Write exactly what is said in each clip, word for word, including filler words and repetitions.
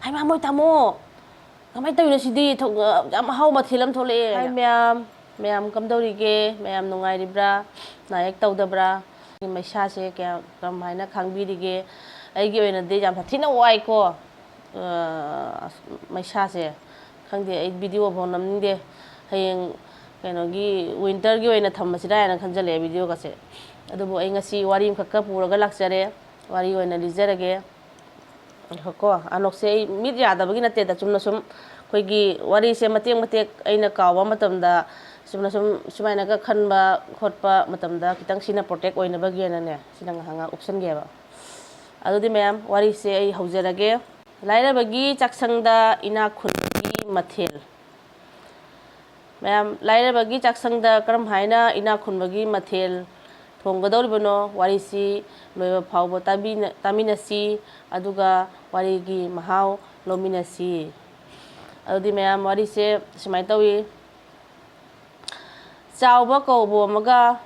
"ꯍꯩꯃꯥ, ꯃꯣꯏ ꯇꯥꯃꯣ, ꯀꯃꯥꯏꯅ ꯇꯧꯔꯤꯅꯣ ꯁꯤꯗꯤ? ꯊꯣꯛ-, ꯌꯥꯝ ꯑꯍꯥꯎꯕ ꯃꯊꯦꯜ ꯑꯃ ꯊꯣꯛꯂꯛꯑꯦ!" ꯍꯥꯏ ꯃꯌꯥꯝ, ꯃꯌꯥꯝ ꯀꯝꯗꯧꯔꯤꯒꯦ? ꯃꯌꯥꯝ ꯅꯨꯡꯉꯥꯏꯔꯤꯕ꯭ꯔꯥ? ꯅꯥ ꯌꯦꯛ ꯇꯧꯗꯕ꯭ꯔꯥ? ꯃꯩꯁꯥꯁꯦ ꯀꯌꯥ, ꯀꯔꯝ ꯍꯥꯏꯅ ꯈꯥꯡꯕꯤꯔꯤꯒꯦ? ꯑꯩꯒꯤ ꯑꯣꯏꯅꯗꯤ ꯌꯥꯝ ꯁꯥꯊꯤꯅ ꯋꯥꯏꯀꯣ꯫ ꯑ, ꯑꯁ, ꯃꯩꯁꯥꯁꯦ꯫ ꯈꯪꯗꯦ, ꯑꯩ video ꯐꯥꯎ ꯅꯝꯅꯤꯡꯗꯦ꯫ ꯍꯌꯦꯡ ꯀꯩꯅꯣꯒꯤ winter ꯒꯤ ꯑꯣꯏꯅ ꯊꯝꯃꯁꯤꯔꯥ ꯍꯥꯏꯅ ꯈꯟꯖꯜꯂꯛꯑꯦ video ꯒꯁꯦ꯫ ꯑꯗꯨꯕꯨ ꯑꯩ ꯉꯁꯤ ꯋꯥꯔꯤ ꯑꯃꯈꯛꯀ ꯄꯨꯔꯒ ꯂꯥꯛꯆꯔꯦ꯫ ꯋꯥꯔꯤ ꯑꯣꯏꯅ ꯂꯤꯖꯔꯒꯦ꯫ ꯀꯣ, ꯑꯅꯣꯛꯁꯦ ꯑꯩ ꯃꯤꯠ ꯌꯥꯗꯕꯒꯤ ꯅꯠꯇꯦꯗ, ꯆꯨꯝꯅ ꯁꯨꯝ ꯑꯩꯈꯣꯏꯒꯤ ꯋꯥꯔꯤꯁꯦ ꯃꯇꯦꯛ ꯃꯇꯦꯛ ꯑꯩꯅ ꯀꯥꯎꯕ ꯃꯇꯝꯗ ꯆꯨꯝꯅ ꯁꯨꯝ ꯁꯨꯃꯥꯏꯅꯒ ꯈꯟꯕ ꯈꯣꯠꯄ ꯃꯇꯝꯗ ꯈꯤꯇꯪ ꯁꯤꯅ protect ꯑꯣꯏꯅꯕꯒꯤꯅꯅꯦ, ꯁꯤꯅ ꯉꯥꯏꯍꯥꯛ ꯉꯥꯏꯍꯥꯛ ꯎꯞꯁꯟꯒꯦꯕ꯫ ꯑꯗꯨꯗꯤ ꯃꯌꯥꯝ, ꯋꯥꯔꯤꯁꯦ ꯑꯩ ꯍꯧꯖꯔꯒꯦ꯫ ꯂꯥꯏꯔꯕꯒꯤ ꯆꯥꯛꯁꯪꯗ ꯏꯅꯥꯛ ꯈꯨꯟꯕꯒꯤ ꯃꯊꯦꯜ꯫ ꯃꯌꯥꯝ, ꯂꯥꯏꯔꯕꯒꯤ ꯆꯥꯛꯁꯪꯗ ꯀꯔꯝ ꯍꯥꯏꯅ ꯏꯅꯥꯛ ꯈꯨꯟꯕꯒꯤ ꯃꯊꯦꯜ ꯊꯣꯡꯒꯗꯧꯔꯤꯕꯅꯣ? ꯋꯥꯔꯤꯁꯤ ꯂꯣꯏꯕ ꯐꯥꯎꯕ ꯇꯥꯕꯤꯅ-, ꯇꯥꯃꯤꯟꯅꯁꯤ, ꯑꯗꯨꯒ ꯋꯥꯔꯤꯒꯤ ꯃꯍꯥꯎ ꯂꯧꯃꯤꯟꯅꯁꯤ꯫ ꯑꯗꯨꯗꯤ ꯃꯌꯥꯝ, ꯋꯥꯔꯤꯁꯦ ꯁꯨꯃꯥꯏꯅ ꯇꯧꯏ꯫ ꯆꯥꯎꯕ ꯀꯧꯕ ꯑꯃꯒ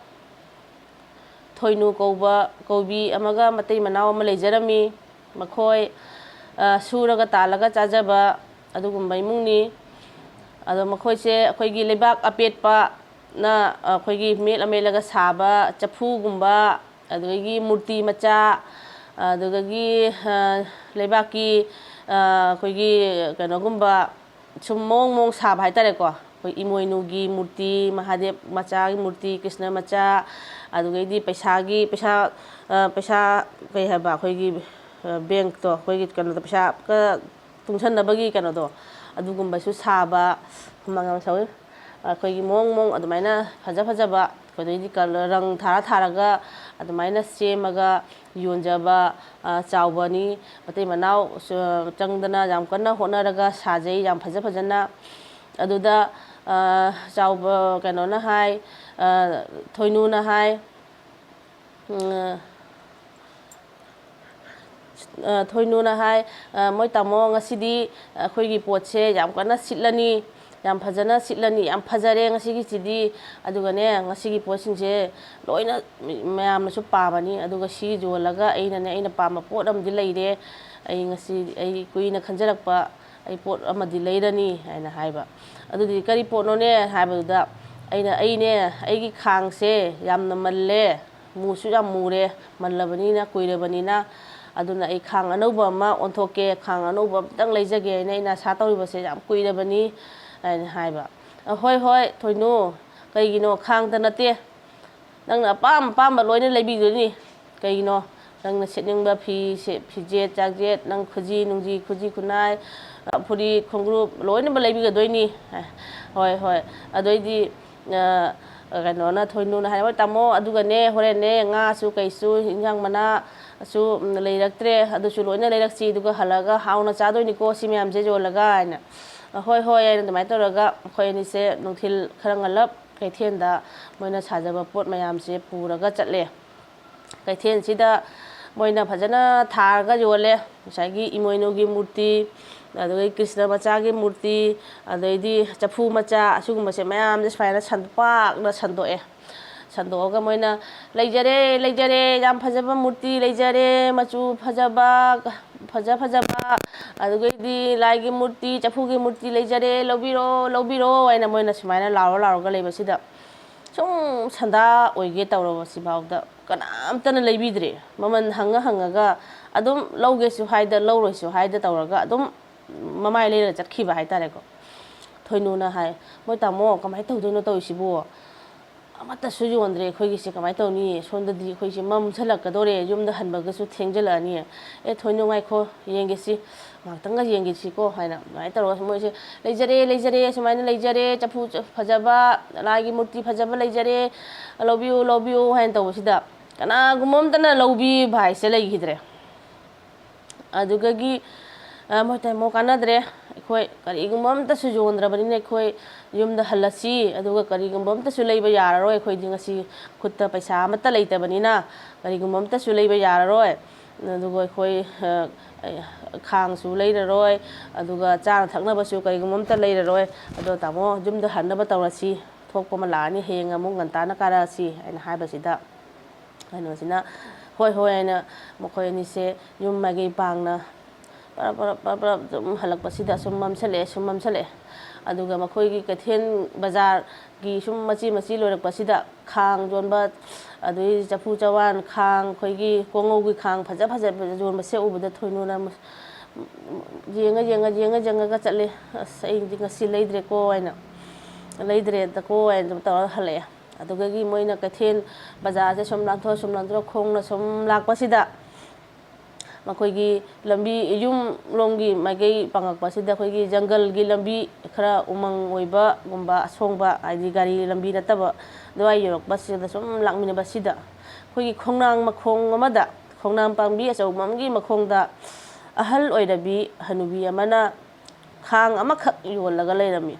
ꯊꯣꯏꯅꯨ ꯀꯧꯕ ꯀꯧꯕꯤ ꯑꯃꯒ ꯃꯇꯩ ꯃꯅꯥꯎ ꯑꯃ ꯂꯩꯖꯔꯝꯃꯤ꯫ ꯃꯈꯣꯏ, ꯑ, ꯁꯨꯔꯒ ꯇꯥꯜꯂꯒ ꯆꯥꯖꯕ ꯑꯗꯨꯒꯨꯝꯕ ꯏꯃꯨꯡꯅꯤ꯫ ꯑꯗꯣ ꯃꯈꯣꯏꯁꯦ ꯑꯩꯈꯣꯏꯒꯤ ꯂꯩꯕꯥꯛ ꯑꯄꯦꯠꯄꯅ, ꯑꯩꯈꯣꯏꯒꯤ ꯃꯦꯠꯂ ꯃꯦꯠꯂꯒ ꯁꯥꯕ ꯆꯐꯨꯒꯨꯝꯕ, ꯑꯗꯨꯗꯒꯤ ꯃꯨꯔꯇꯤ ꯃꯆꯥ, ꯑꯗꯨꯗꯒꯤ, ꯑ, ꯂꯩꯕꯥꯛꯀꯤ, ꯑ, ꯑꯩꯈꯣꯏꯒꯤ ꯀꯩꯅꯣꯒꯨꯝꯕ, ꯁꯨꯝ ꯃꯑꯣꯡ ꯃꯑꯣꯡ ꯁꯥꯕ ꯍꯥꯏꯇꯥꯔꯦꯀꯣ꯫ ꯑꯩꯈꯣꯏ ꯏꯃꯣꯏꯅꯨꯒꯤ ꯃꯨꯔꯇꯤ, ꯃꯍꯥꯗꯦꯕ ꯃꯆꯥꯒꯤ ꯃꯨꯔꯇꯤ, ꯀ꯭ꯔꯤꯁꯅ ꯃꯆꯥ, ꯑꯗꯨꯗꯒꯤꯗꯤ ꯄꯩꯁꯥꯒꯤ, ꯄꯩꯁꯥ, ꯑ, ꯄꯩꯁꯥ, ꯀꯩ ꯍꯥꯏꯕ, ꯑꯩꯈꯣꯏꯒꯤ, ꯑ, bank ꯇꯣ, ꯑꯩꯈꯣꯏꯒꯤ ꯀꯩꯅꯣꯗꯣ, ꯄꯩꯁꯥꯒ ꯇꯨꯡꯁꯟꯅꯕꯒꯤ ꯀꯩꯅꯣꯗꯣ, ꯑꯗꯨꯒꯨꯝꯕꯁꯨ ꯁꯥꯕ, ꯍꯨꯃꯥꯡ ꯌꯥꯝ ꯁꯧꯋꯤ꯫ ꯑꯩꯈꯣꯏꯒꯤ ꯃꯑꯣꯡ ꯃꯑꯣꯡ ꯑꯗꯨꯃꯥꯏꯅ ꯐꯖ ꯐꯖꯕ, ꯑꯗꯩꯗꯤ colour, ꯔꯪ ꯊꯥꯔ ꯊꯥꯔꯒ ꯑꯗꯨꯃꯥꯏꯅ ꯁꯦꯝꯃꯒ ꯌꯣꯟꯖꯕ, ꯑ, ꯆꯥꯎꯕꯅꯤ꯫ ꯃꯇꯩ ꯃꯅꯥꯎ, ꯑ, ꯆꯪꯗꯅ ꯌꯥꯝ ꯀꯟꯅ ꯍꯣꯠꯅꯔꯒ ꯁꯥꯖꯩ, ꯌꯥꯝ ꯐꯖ ꯐꯖꯅ꯫ ꯑꯗꯨꯗ, ꯑ, ꯆꯥꯎꯕ ꯀꯩꯅꯣꯅ ꯍꯥꯏ, ꯑ, ꯊꯣꯏꯅꯨꯅ ꯍꯥꯏ, ꯎꯝ, ꯑ, ꯊꯣꯏꯅꯨꯅ ꯍꯥꯏ, ꯑ, "ꯃꯣꯏ ꯇꯥꯃꯣ, ꯉꯁꯤꯗꯤ ꯑꯩꯈꯣꯏꯒꯤ ꯄꯣꯠꯁꯦ ꯌꯥꯝ ꯀꯟꯅ ꯁꯤꯠꯂꯅꯤ, ꯌꯥꯝ ꯐꯖꯅ ꯁꯤꯠꯂꯅꯤ, ꯌꯥꯝ ꯐꯖꯔꯦ ꯉꯁꯤꯒꯤꯁꯤꯗꯤ꯫ ꯑꯗꯨꯒꯅꯦ, ꯉꯁꯤꯒꯤ ꯄꯣꯠꯁꯤꯡꯁꯦ ꯂꯣꯏꯅ ꯃꯤ-, ꯃꯌꯥꯝꯅꯁꯨ ꯄꯥꯝꯃꯅꯤ꯫ ꯑꯗꯨꯒ ꯁꯤ ꯌꯣꯜꯂꯒ ꯑꯩꯅꯅꯦ, ꯑꯩꯅ ꯄꯥꯝꯕ ꯄꯣꯠ ꯑꯃꯗꯤ ꯂꯩꯔꯦ, ꯑꯩ ꯉꯁꯤ, ꯑꯩ ꯀꯨꯏꯅ ꯈꯟꯖꯔꯛꯄ ꯑꯩ ꯄꯣꯠ ꯑꯃꯗꯤ ꯂꯩꯔꯅꯤ" ꯍꯥꯏꯅ ꯍꯥꯏꯕ꯫ "ꯑꯗꯨꯗꯤ ꯀꯔꯤ ꯄꯣꯠꯅꯣꯅꯦ?" ꯍꯥꯏꯕꯗꯨꯗ ꯑꯩꯅ, "ꯑꯩꯅꯦ, ꯑꯩꯒꯤ ꯈꯥꯡꯁꯦ ꯌꯥꯝꯅ ꯃꯜꯂꯦ, ꯃꯨꯁꯨ ꯌꯥꯝ ꯃꯨꯔꯦ, ꯃꯜꯂꯕꯅꯤꯅ, ꯀꯨꯏꯔꯕꯅꯤꯅ, ꯑꯗꯨꯅ ꯑꯩ ꯈꯥꯡ ꯑꯅꯧꯕ ꯑꯃ ꯑꯣꯟꯊꯣꯛꯀꯦ, ꯈꯥꯡ ꯑꯅꯧꯕ ꯑꯝꯇꯪ ꯂꯩꯖꯒꯦ ꯍꯥꯏꯅ ꯑꯩꯅ ꯑꯁꯥ ꯇꯧꯔꯤꯕꯁꯦ ꯌꯥꯝ ꯀꯨꯏꯔꯕꯅꯤ" ꯍꯥꯏꯅ ꯍꯥꯏꯕ꯫ "ꯑ, ꯍꯣꯏ, ꯍꯣꯏ, ꯊꯣꯏꯅꯨ, ꯀꯩꯒꯤꯅꯣ? ꯈꯥꯡꯇ ꯅꯠꯇꯦ, ꯅꯪꯅ ꯑꯄꯥꯝ ꯑꯄꯥꯝꯕ ꯂꯣꯏꯅ ꯂꯩꯕꯤꯗꯣꯏꯅꯤ꯫ ꯀꯩꯒꯤꯅꯣ? ꯅꯪꯅ ꯁꯦꯠꯅꯤꯡꯕ ꯐꯤ, ꯁꯦ-, ꯐꯤꯖꯦꯠ ꯆꯥꯛꯖꯦꯠ, ꯅꯪ ꯈꯨꯖꯤ ꯅꯨꯡꯖꯤ, ꯈꯨꯖꯤ ꯈꯨꯅꯥꯏ, ꯑ, ꯐꯨꯔꯤꯠ ꯈꯣꯡꯒ꯭ꯔꯨꯞ ꯂꯣꯏꯅꯃꯛ ꯂꯩꯕꯤꯒꯗꯣꯏꯅꯤ"꯫ ꯑꯦ, ꯍꯣꯏ, ꯍꯣꯏ꯫ ꯑꯗꯩꯗꯤ, ꯑ, ꯀꯩꯅꯣꯅ, ꯊꯣꯏꯅꯨꯅ ꯍꯥꯏꯔꯦ, "ꯍꯣꯏ ꯇꯥꯃꯣ, ꯑꯗꯨꯒꯅꯦ, ꯍꯣꯔꯦꯟꯅꯦ ꯉꯥꯁꯨ ꯀꯩꯁꯨ, ꯏꯟꯖꯥꯡ ꯃꯅꯥꯁꯨ, ꯎꯝ, ꯂꯩꯔꯛꯇ꯭ꯔꯦ, ꯑꯗꯨꯁꯨ ꯂꯣꯏꯅ ꯂꯩꯔꯛꯁꯤ, ꯑꯗꯨꯒ ꯍꯜꯂꯛꯑꯒ ꯍꯥꯎꯅ ꯆꯥꯗꯣꯏꯅꯤꯀꯣ ꯁꯤ ꯃꯌꯥꯝꯁꯦ ꯌꯣꯜꯂꯒ" ꯍꯥꯏꯅ꯫ "ꯑ, ꯍꯣꯏ, ꯍꯣꯏ" ꯍꯥꯏꯅ ꯑꯗꯨꯃꯥꯏꯅ ꯇꯧꯔꯒ ꯑꯩꯈꯣꯏ ꯑꯅꯤꯁꯦ ꯅꯨꯡꯊꯤꯜ ꯈꯔ ꯉꯜꯂꯞ ꯀꯩꯊꯦꯜꯗ ꯃꯣꯏꯅ ꯁꯥꯖꯕ ꯄꯣꯠ ꯃꯌꯥꯝꯁꯦ ꯄꯨꯔꯒ ꯆꯠꯂꯦ꯫ ꯀꯩꯊꯦꯜꯁꯤꯗ ꯃꯣꯏꯅ ꯐꯖꯅ ꯊꯥꯔꯒ ꯌꯣꯜꯂꯦ꯫ ꯉꯁꯥꯏꯒꯤ ꯏꯃꯣꯏꯅꯨꯒꯤ ꯃꯨꯔꯇꯤ, ꯑꯗꯨꯗꯒꯤ ꯀ꯭ꯔꯤꯁꯅ ꯃꯆꯥꯒꯤ ꯃꯨꯔꯇꯤ, ꯑꯗꯩꯗꯤ ꯆꯐꯨ ꯃꯆꯥ, ꯑꯁꯤꯒꯨꯝꯕꯁꯦ ꯃꯌꯥꯝꯁꯦ ꯁꯨꯃꯥꯏꯅ ꯁꯟ-, ꯄꯥꯛꯅ ꯁꯟꯗꯣꯛꯑꯦ꯫ ꯁꯟꯗꯣꯛꯑꯒ ꯃꯣꯏꯅ, "ꯂꯩꯖꯔꯦ, ꯂꯩꯖꯔꯦ, ꯌꯥꯝ ꯐꯖꯕ ꯃꯨꯔꯇꯤ ꯂꯩꯖꯔꯦ, ꯃꯆꯨ ꯐꯖꯕ, ꯐꯖ ꯐꯖꯕ, ꯑꯗꯨꯗꯒꯤꯗꯤ ꯂꯥꯏꯒꯤ ꯃꯨꯔꯇꯤ, ꯆꯐꯨꯒꯤ ꯃꯨꯔꯇꯤ ꯂꯩꯖꯔꯦ, ꯂꯧꯕꯤꯔꯣ, ꯂꯧꯕꯤꯔꯣ" ꯍꯥꯏꯅ ꯃꯣꯏꯅ ꯁꯨꯃꯥꯏꯅ ꯂꯥꯎꯔ ꯂꯥꯎꯔꯒ ꯂꯩꯕꯁꯤꯗ, ꯁꯨꯝ ꯁꯟꯗꯥ ꯑꯣꯏꯒꯦ ꯇꯧꯔꯕꯁꯤꯐꯥꯎꯗ ꯀꯅꯥꯝꯇꯅ ꯂꯩꯕꯤꯗ꯭ꯔꯦ꯫ ꯃꯃꯜ ꯍꯪꯉ ꯍꯪꯉꯒ ꯑꯗꯨꯝ ꯂꯧꯒꯦꯁꯨ ꯍꯥꯏꯗ, ꯂꯧꯔꯣꯏꯁꯨ ꯍꯥꯏꯗ ꯇꯧꯔꯒ ꯑꯗꯨꯝ ꯃꯃꯥꯏ ꯂꯩꯔ ꯆꯠꯈꯤꯕ ꯍꯥꯏꯇꯥꯔꯦꯀꯣ꯫ ꯊꯣꯏꯅꯨꯅ ꯍꯥꯏ, "ꯃꯣꯏ ꯇꯥꯃꯣ, ꯀꯃꯥꯏꯅ ꯇꯧꯗꯣꯏꯅꯣ ꯇꯧꯔꯤꯁꯤꯕꯨ? ꯑꯃꯠꯇꯁꯨ ꯌꯣꯟꯗ꯭ꯔꯦ ꯑꯩꯈꯣꯏꯒꯤꯁꯦ, ꯀꯃꯥꯏꯅ ꯇꯧꯅꯤ? ꯁꯣꯝꯗꯗꯤ ꯑꯩꯈꯣꯏꯁꯦ ꯃꯝꯁꯜꯂꯛꯀꯗꯧꯔꯦ, ꯌꯨꯝꯗ ꯍꯟꯕꯒꯁꯨ ꯊꯦꯡꯖꯜꯂꯛꯑꯅꯤ꯫ ꯑꯦ, ꯊꯣꯏꯅꯨ, ꯉꯥꯏꯈꯣ, ꯌꯦꯡꯒꯦꯁꯤ, ꯉꯥꯏꯍꯥꯛꯇꯪꯒ ꯌꯦꯡꯒꯦꯁꯤꯀꯣ" ꯍꯥꯏꯅ ꯑꯗꯨꯃꯥꯏꯅ ꯇꯧꯔꯒ ꯃꯣꯏꯁꯦ, "ꯂꯩꯖꯔꯦ, ꯂꯩꯖꯔꯦ, ꯁꯨꯃꯥꯏꯅ ꯂꯩꯖꯔꯦ, ꯆꯐꯨ ꯐꯖꯕ, ꯂꯥꯏꯒꯤ ꯃꯨꯔꯇꯤ ꯐꯖꯕ ꯂꯩꯖꯔꯦ, ꯂꯧꯕꯤꯌꯨ, ꯂꯧꯕꯤꯌꯨ" ꯍꯥꯏꯅ ꯇꯧꯕꯁꯤꯗ ꯀꯅꯥꯒꯨꯝꯕ ꯑꯝꯇꯅ ꯂꯧꯕꯤꯕ ꯍꯥꯏꯁꯦ ꯂꯩꯈꯤꯗ꯭ꯔꯦ꯫ ꯑꯗꯨꯗꯒꯤ, ꯑ, ꯃꯣꯏ ꯇꯥꯃꯣ, ꯀꯥꯟꯅꯗ꯭ꯔꯦ, ꯑꯩꯈꯣꯏ ꯀꯔꯤꯒꯨꯝꯕ ꯑꯝꯇꯁꯨ ꯌꯣꯟꯗ꯭ꯔꯕꯅꯤꯅ ꯑꯩꯈꯣꯏ ꯌꯨꯝꯗ ꯍꯜꯂꯁꯤ, ꯑꯗꯨꯒ ꯀꯔꯤꯒꯨꯝꯕ ꯑꯝꯇꯁꯨ ꯂꯩꯕ ꯌꯥꯔꯔꯣꯏ, ꯑꯩꯈꯣꯏꯗꯤ ꯉꯁꯤ ꯈꯨꯠꯇ ꯄꯩꯁꯥ ꯑꯃꯠꯇ ꯂꯩꯇꯕꯅꯤꯅ ꯀꯔꯤꯒꯨꯝꯕ ꯑꯝꯇꯁꯨ ꯂꯩꯕ ꯌꯥꯔꯔꯣꯏ, ꯑꯗꯨꯒ ꯑꯩꯈꯣꯏ, ꯑ, ꯈꯥꯡꯁꯨ ꯂꯩꯔꯔꯣꯏ, ꯑꯗꯨꯒ ꯆꯥꯅ ꯊꯛꯅꯕꯁꯨ ꯀꯔꯤꯒꯨꯝꯕ ꯑꯝꯇ ꯂꯩꯔꯔꯣꯏ꯫ "ꯑꯗꯣ ꯇꯥꯃꯣ, ꯌꯨꯝꯗ ꯍꯟꯅꯕ ꯇꯧꯔꯁꯤ, ꯊꯣꯛꯄ ꯑꯃ ꯂꯥꯛꯑꯅꯤ, ꯍꯌꯦꯡ ꯑꯃꯨꯛ ꯉꯟꯇꯥꯅ ꯀꯥꯔꯛꯑꯁꯤ" ꯍꯥꯏꯅ ꯍꯥꯏꯕꯁꯤꯗ, ꯀꯩꯅꯣꯁꯤꯅ, "ꯍꯣꯏ, ꯍꯣꯏ" ꯍꯥꯏꯅ ꯃꯈꯣꯏ ꯑꯅꯤꯁꯦ ꯌꯨꯝ ꯃꯥꯏꯀꯩ ꯄꯥꯡꯅ ꯄꯔꯞ ꯄꯔꯞ ꯄꯔꯞ ꯄꯔꯞ ꯁꯨꯝ ꯍꯜꯂꯛꯄꯁꯤꯗ ꯁꯨꯝ ꯃꯝꯁꯜꯂꯛꯑꯦ, ꯁꯨꯝ ꯃꯝꯁꯜꯂꯛꯑꯦ꯫ ꯑꯗꯨꯒ ꯃꯈꯣꯏꯒꯤ ꯀꯩꯊꯦꯜ ꯕꯖꯥꯔꯒꯤ ꯁꯨꯝ ꯃꯆꯤ ꯃꯆꯤ ꯂꯣꯏꯔꯛꯄꯁꯤꯗ ꯈꯥꯡ ꯌꯣꯟꯕ, ꯑꯗꯨꯗꯒꯤ ꯆꯐꯨ ꯆꯋꯥꯟ ꯈꯥꯡ, ꯑꯩꯈꯣꯏꯒꯤ ꯀꯣꯉꯧꯒꯤ ꯈꯥꯡ ꯐꯖ ꯐꯖꯕ ꯌꯣꯟꯕꯁꯦ ꯎꯕꯗ ꯊꯣꯏꯅꯨꯅ ꯌꯦꯡꯉ ꯌꯦꯡꯉ ꯌꯦꯡꯉ ꯌꯦꯡꯉꯒ ꯆꯠꯂꯦ꯫ "ꯑꯁ, ꯑꯩꯗꯤ ꯉꯁꯤ ꯂꯩꯗ꯭ꯔꯦꯀꯣ" ꯍꯥꯏꯅ, "ꯂꯩꯗ꯭ꯔꯦꯗꯀꯣ" ꯍꯥꯏꯅ ꯑꯗꯨꯝ ꯇꯧꯔꯒ ꯍꯜꯂꯛꯑꯦ꯫ ꯑꯗꯨꯗꯒꯤ ꯃꯣꯏꯅ ꯀꯩꯊꯦꯜ ꯕꯖꯥꯔꯁꯦ ꯁꯨꯝ ꯂꯥꯟꯊꯣꯛꯑ ꯁꯨꯝ ꯂꯥꯟꯊꯣꯛꯑ ꯈꯣꯡꯅ ꯁꯨꯝ ꯂꯥꯛꯄꯁꯤꯗ, ꯃꯈꯣꯏꯒꯤ ꯂꯝꯕꯤ, ꯌꯨꯝ ꯂꯣꯝꯒꯤ ꯃꯥꯏꯀꯩ ꯄꯥꯡꯉꯛꯄꯁꯤꯗ ꯑꯩꯈꯣꯏꯒꯤ ꯖꯪꯒꯜꯒꯤ ꯂꯝꯕꯤ, ꯈꯔ ꯎꯃꯪ ꯑꯣꯏꯕꯒꯨꯝꯕ, ꯑꯁꯣꯡꯕ, ꯍꯥꯏꯗꯤ ꯒꯥꯔꯤ ꯂꯝꯕꯤ ꯅꯠꯇꯕ ꯑꯗꯨꯋꯥꯏ ꯌꯧꯔꯛꯄꯁꯤꯗ ꯁꯨꯝ ꯂꯥꯛꯃꯤꯟꯅꯕꯁꯤꯗ, ꯑꯩꯈꯣꯏꯒꯤ ꯈꯣꯡꯅꯥꯡ ꯃꯈꯣꯡ ꯑꯃꯗ, ꯈꯣꯡꯅꯥꯡ ꯄꯥꯝꯕꯤ ꯑꯆꯧꯕ ꯑꯃꯒꯤ ꯃꯈꯣꯡꯗ ꯑꯍꯜ ꯑꯣꯏꯔꯕꯤ ꯍꯅꯨꯕꯤ ꯑꯃꯅ ꯈꯥꯡ ꯑꯃꯈꯛ ꯌꯣꯜꯂꯒ ꯂꯩꯔꯝꯃꯤ꯫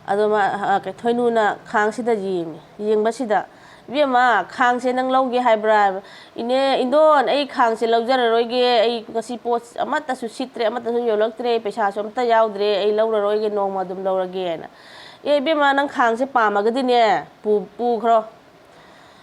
ꯑꯗꯣ ꯃꯥ, ꯑ, ꯀꯩ-, ꯊꯣꯏꯅꯨꯅ ꯈꯥꯡꯁꯤꯗ ꯌꯦꯡꯉꯤ꯫ ꯌꯦꯡꯕꯁꯤꯗ, "ꯏꯕꯦꯝꯃ, ꯈꯥꯡꯁꯦ ꯅꯪ ꯂꯧꯒꯦ ꯍꯥꯏꯕ꯭ꯔꯥ?" ꯍꯥꯏꯕ꯫ "ꯏꯅꯦ, ꯏꯟꯗꯣꯟ, ꯑꯩ ꯈꯥꯡꯁꯦ ꯂꯧꯖꯔꯔꯣꯏꯒꯦ꯫ ꯑꯩ ꯉꯁꯤ ꯄꯣꯠ ꯑꯃꯠꯇꯁꯨ ꯁꯤꯠꯇ꯭ꯔꯦ, ꯑꯃꯠꯇꯁꯨ ꯌꯣꯜꯂꯛꯇ꯭ꯔꯦ, ꯄꯩꯁꯥꯁꯨ ꯑꯝꯇ ꯌꯥꯎꯗ꯭ꯔꯦ꯫ ꯑꯩ ꯂꯧꯔꯔꯣꯏꯒꯦ, ꯅꯣꯡꯃ ꯑꯗꯨꯝ ꯂꯧꯔꯒꯦꯅ"꯫ "ꯑꯦ, ꯏꯕꯦꯝꯃ, ꯅꯪ ꯈꯥꯡꯁꯦ ꯄꯥꯝꯃꯒꯗꯤꯅꯦ, ꯄꯨ-, ꯄꯨꯈ꯭ꯔꯣ"꯫